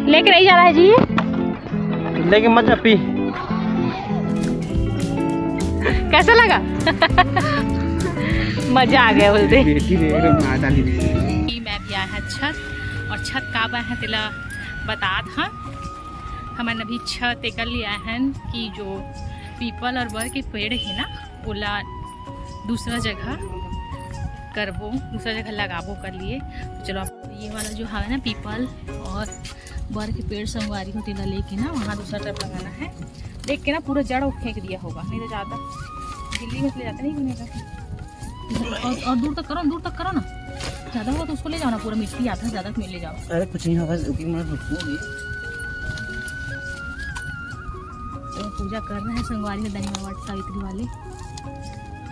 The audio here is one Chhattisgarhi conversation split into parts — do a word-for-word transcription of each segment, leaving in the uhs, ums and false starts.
लेके नहीं जाना है जी। लेके मत जा पी। कैसा लगा? मजा आ गया बोलते। बेटी रे, एकदम माता दी। कि मैं भी आया है छत, और छत का बा है तेला बतात हाँ। हमन अभी छत एकर लिए आए हैं कि जो पीपल और बर के पेड़ है ना, ओला दूसरा जगह करबो, दूसरा जगह लगाबो कर लिए। तो चलो, आप ये वाला जो हवे ना पीपल और बर के पेड़ संगवारी हो, तेला लेके ना वहाँ दूसरा तरफ लगाना है। देख के ना पूरा जड़ फेंक दिया होगा, नहीं तो ज़्यादा गिल्ली में ले जाता नहीं बनेगा। और, और दूर तक करो, दूर तक करो ना, ज़्यादा होगा तो उसको ले जाओ ना, पूरा मिट्टी आता है ज़्यादा, ले जाओ। अरे कुछ नहीं होगा, रुकी, मैं रुकूंगी। तो पूजा कर रहे हैं संगवारी में दनिया वट सावित्री वाले। ये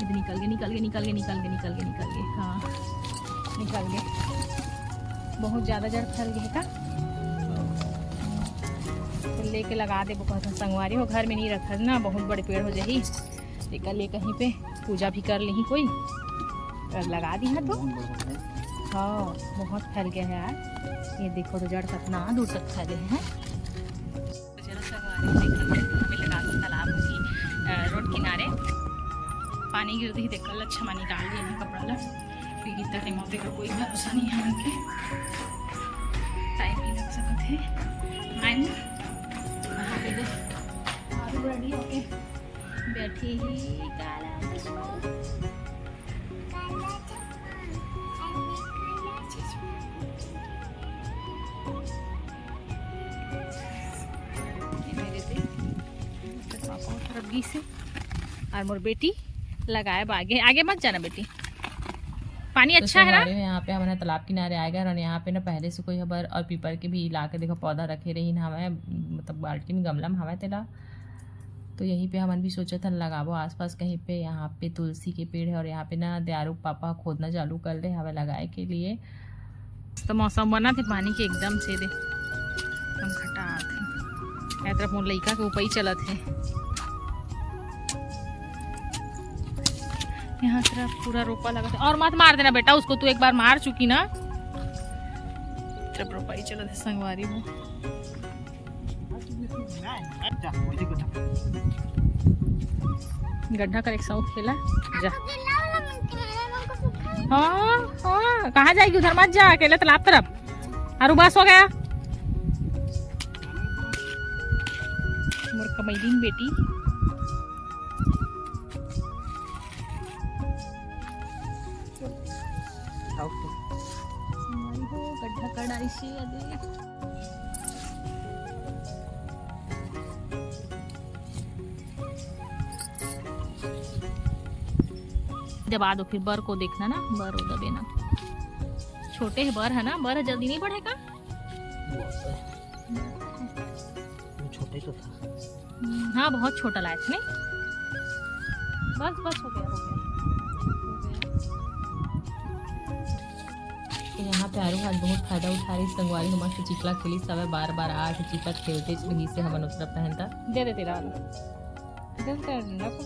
तो निकल गए, निकल गए, निकल गए, निकल गए, निकल गए, निकल गए। हाँ, निकल गए। बहुत ज़्यादा जड़ फैल गए का। तो लेके लगा देबो कहत हन संगवारी हो, घर में नहीं रखत ना, बहुत बड़े पेड़ हो जाही। एकर ले कहीं पे पूजा भी कर लेही कोई, और लगा दी है तो। हाँ, बहुत फैल गया है यार। ये देखो तो जड़ कितना दूर तक फैले हैं। चलो संगवारी, देखो, हमें लगा दो तालाब की, अ, रोड किनारे। पानी गिरत ही देखल, अच्छा मैं निकाल लिया है कपड़ा ला, फिर इतना टाइम होते का कोई भरोसा नहीं है उनके, टाइम भी लग सकत है। आए ना, वहाँ पे दे, आलू रेडी होके बैठी ही काला चश्मा। ये मेरे दे, तो पापा उतर गई से, और मोर बेटी लगाए बा आगे, आगे मत जाना बेटी, पानी तो अच्छा है ना। संगवारी हो, यहाँ पे हमन तालाब किनारे आ गए और यहाँ पे ना पहले से कोई हबर और पीपर के भी ला के देखो पौधा रखे रही ना हमें, मतलब बाल्टी में गमला में हमें तेला। तो यहीं पे हमन भी सोचत हन लगाबो आसपास कहीं पे। यहाँ पे तुलसी के पेड़ है और यहाँ पे ना दयारू पापा खोदना चालू कर दे हवे लगाए के लिए। तो मौसम बना थे पानी के एकदम से दे, हम खटा थे। ए तरफ मोर लइका के उपई चलत है। यहाँ तरफ पूरा रोपा लगा था। और मत मार देना बेटा उसको, तू एक बार मार चुकी ना। तरफ रोपाई चलत है संगवारी में। गड्ढा कर एक साउथ खेला जा। हाँ, हाँ, कहाँ जाएगी? उधर मत जा, अकेले तालाब तरफ। और उबास हो गया मोर कमैलिन बेटी। गड्ढा कर डाली सी अदे। दबा दो, फिर बर को देखना ना, बर हो दबे ना। छोटे है बर है ना, बर जल्दी नहीं बढ़ेगा। वो छोटे तो था। हम्म, हाँ, बहुत छोटा लायक नहीं। बस, बस, हो गया, हो गया, हो गया। तो यहाँ पे आरू आज बहुत फायदा उठा रही संगवारी हो, मस्त चिपला खेली सब बार बार आके चिपला खेलते रही से हमन उतरा पहनता। दे दे तेरा आलू। दे दे तेरा डंडा को।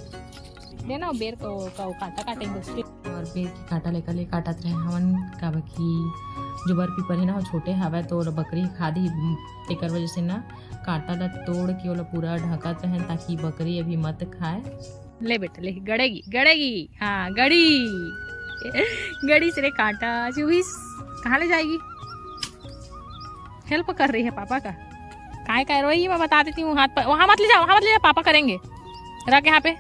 देना, बेर को, का, कांटा काटेंगे उसके। और बेर के कांटा लेकर ले काटत रहे हमन, काबर कि जो बर पीपर है ना, वो छोटे हवय, तो ओला बकरी खा दी, तेकर वजह से ना कांटा ला तोड़ के ओला पूरा ढकत रहे, ताकि बकरी अभी मत खाए। ले बेटा, ले, गड़ेगी, गड़ेगी, हाँ, गड़ी, गड़ी से रे कांटा, चुहिस, कहाँ ले जाएगी? हेल्प कर रही है पापा का। काय कर रही है, मैं बता देती हूँ, हाथ पर, वहाँ मत ले जाओ, वहाँ मत ले जाओ, पापा करेंगे। रख यहाँ पे।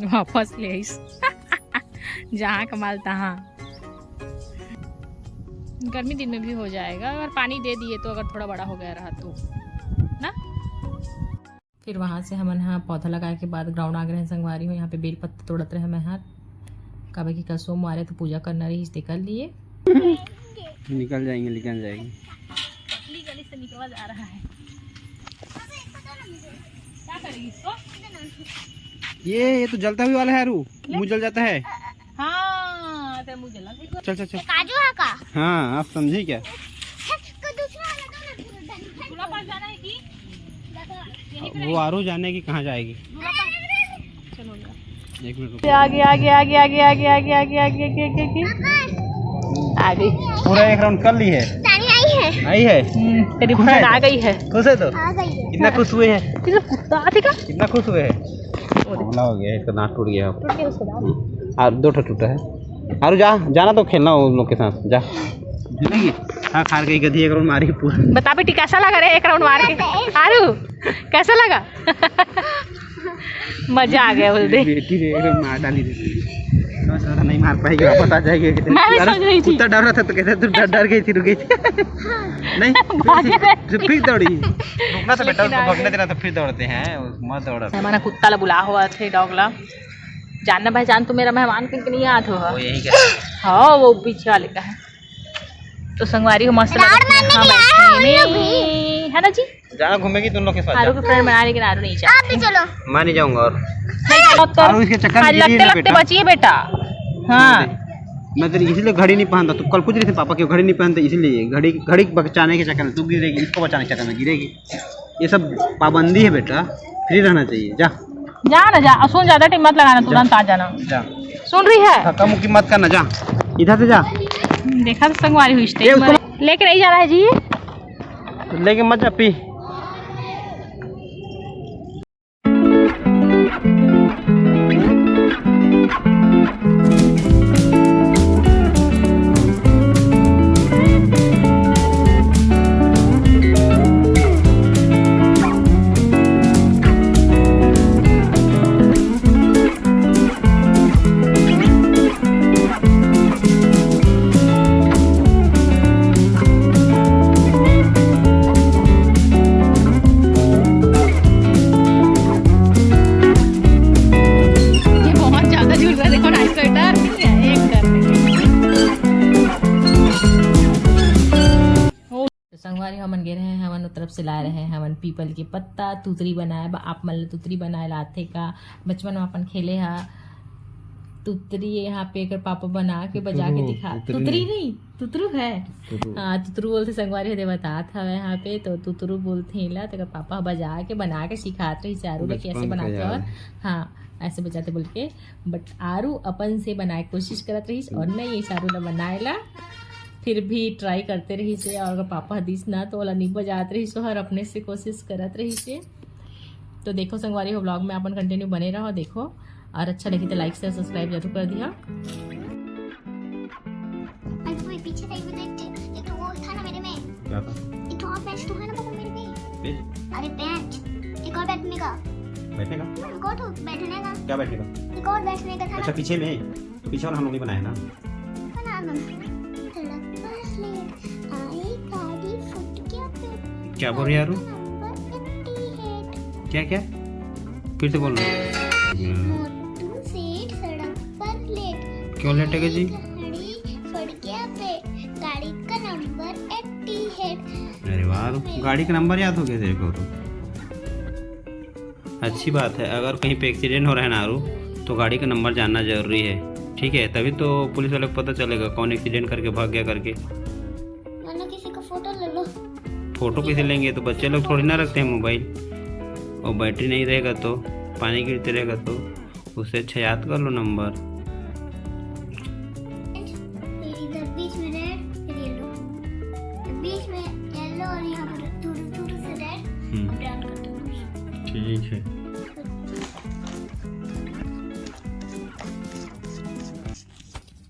वापस ले आइस। जहाँ का माल तहाँ। गर्मी दिन में भी हो जाएगा, अगर पानी दे दिए तो, अगर थोड़ा बड़ा हो गया रहा तो ना। फिर वहाँ से हमन हा पौधा लगाए के बाद ग्राउंड आ गए हैं संगवारी हो। यहाँ पे बेल पत्ता तोड़त रहे मैं हा, काबर कि कल सोमवार है तो पूजा करना रही, तेकर लिए। निकल जाएंगे, निकल जाएंगे। पतली गली से निकला जा रहा है। क्या करेगी इसको? ये, ये तो जलता हुआ वाला है, आरू। मुँह जल जाता है। हाँ, तो मुँह जला। चल, चल, चल। काजू है का? हाँ, आप समझे क्या? तो दूसरा वाला दो ना, पूरा डंडा। दूल्हा पास जाना है कि? वो आरू जाने की कहाँ जाएगी? दूल्हा पास। चलो, एक मिनट रुको। आगे, आगे, आगे, आगे। आ गई। पूरा एक राउंड कर ली है। रानी आई है। आई है। हम्म, तेरी खुश है friend तो? आ गई है। खुश है तो? आ गई है। कितना खुश हुए हैं? तेरा कुत्ता, ठीक है? कितना खुश हुए हैं? आंवला हो गया है, इसका दांत टूट गया है। टूट गया उसका दांत। हम्म। और दो ठो टूटा है। आरू जा, जाना तो खेलना उन लोग के साथ, जा। नहीं, खा खा गई गधी, एक राउंड मारी पूरा। बता बेटी, कैसा लगा रे एक राउंड मार के? आरू, कैसा लगा? मजा आ गया बोल दे। बेटी रे, एकदम मार डाली रे। समझ रहा था नहीं मार पाएगी, वापस आ जाएगी। मैं भी अरे, सोच रही थी। कुत्ता डर रहा था तो कहते तू डर, डर गई थी, रुक गई थी। नहीं, भाग फिर, गए। फिर दौड़ी। रुकना तो बेटा, लेकिन उसको आ भागने गए। देना तो फिर दौड़ते हैं, मत दौड़ा। हमारा कुत्ता ला बुला हुआ थे, डॉग ला। जानना भाई, जान तू मेरा मेहमान कहीं नहीं आत हो। वो यही का। हाँ, वो पीछे वाले का है। तो संगवारी हो मस्त राउंड लगत है, मारने हाँ, के लिए आए हैं बैठने हम लोग में। भी। है ना जी? जाना घूमेगी तुम लोग के साथ, आरू जा। के फ्रेंड बना, लेकिन आरू नहीं जा। आप भी चलो। मैं नहीं जाऊंगा और। नहीं जाओ तो आरू इसके चक्कर में आज गिरी लगते ना लगते बेटा। बची है बेटा। हाँ। मैं तेरी इसलिए घड़ी नहीं पहनता, तू कल कुछ नहीं थे पापा क्यों घड़ी नहीं पहनते, इसीलिए घड़ी, घड़ी बचाने के चक्कर में तू गिरेगी, इसको बचाने के चक्कर में गिरेगी। ये सब पाबंदी है बेटा, फ्री रहना चाहिए। जा। जा ना जा, और सुन, ज्यादा टाइम मत लगाना, जा। तुरंत आ जाना। जा। सुन रही है? धक्का मुक्की मत करना, जा। इधर से जा। देखा तो संगवारी हुई ये स्टेज उसको में। लेके नहीं जाना है जी। लेके मत जा पी। ये बहुत ज्यादा झूल रहा है, देखो ना, इसको डर नहीं है, एक डर नहीं है। तो संगवारी, हमन गे रहे, हमन ओ तरफ से लाए रहे, हमन पीपल के पत्ता, तुतरी बनाए बा। आप मन ल तुतरी बनाए ला आथे का? बचपन में अपन खेले हा तुतरी, यहाँ पे एकर पापा बना के बजा के तुतरू, दिखा। तुतरी तुतरी नहीं। नहीं, तुतरू है। तुतरू। हाँ, तुतरू बोलथे संगवारी हो, दे बतात हवे यहाँ पे, तो तुतरू बोलथे एला। तो एकर पापा बजा के, बना के सिखात रहिस आरू ला, बचपन कैसे का बनाते याद। और हाँ, ऐसे बजाते बोल के। But आरू अपन से बनाए कोशिश करत रहिस और नहीं, ये आरू ला बनाए ला। फिर भी ट्राई करते रहिस हे, और अगर पापा दिस ना, तो ओला नहीं बजात रहिस, हर अपने से कोशिश करत रहिस हे। तो देखो संगवारी हो, व्लॉग में अपन कंटिन्यू बने रहो, देखो, और अच्छा लगी तो लाइक, शेयर, सब्सक्राइब जरूर कर दिया। अरे, वो पीछे साइड में देख, एक तो वो था ना मेरे में। क्या था? एक तो और पैच तो है ना पापा मेरे पे। पैच? अरे पैच, एक और बैठने का। बैठने का? हाँ, एक और तो बैठने का। क्या बैठने का? एक और बैठने का था अच्छा, ना। पीछे में? तो पीछे वाला हम लोग नहीं बनाया ना। बना दो। सड़क पर लेट आई गाड़ी फुट गया पे। क्या बोल रही है आरू? Number eighty eight. क्या, क्या? फिर से बोल रही है। मोटू सेठ सड़क पर लेट। क्यों लेटेगा जी? गाड़ी फुट गया पे। गाड़ी का नंबर एट्टी एट। अरे वाह, गाड़ी का नंबर याद हो गया तेरे को तो। अच्छी बात है, अगर कहीं पे एक्सीडेंट हो रहा है ना आरू, तो गाड़ी का नंबर जानना जरूरी है, ठीक है? तभी तो पुलिस वाले को पता चलेगा कौन एक्सीडेंट करके भाग गया करके। वरना किसी का फोटो ले लो। फोटो किसे लेंगे? तो बच्चे लोग थोड़ी ना रखते हैं मोबाइल, और बैटरी नहीं रहेगा तो, पानी गिरते रहेगा तो, उससे अच्छा याद कर लो नंबर। फिर इधर बीच में रेड, फिर येलो, बीच में येलो और यहाँ पर थोड़ा थोड़ा सा रेड। हम्म। अब डन कर दो। ठीक है।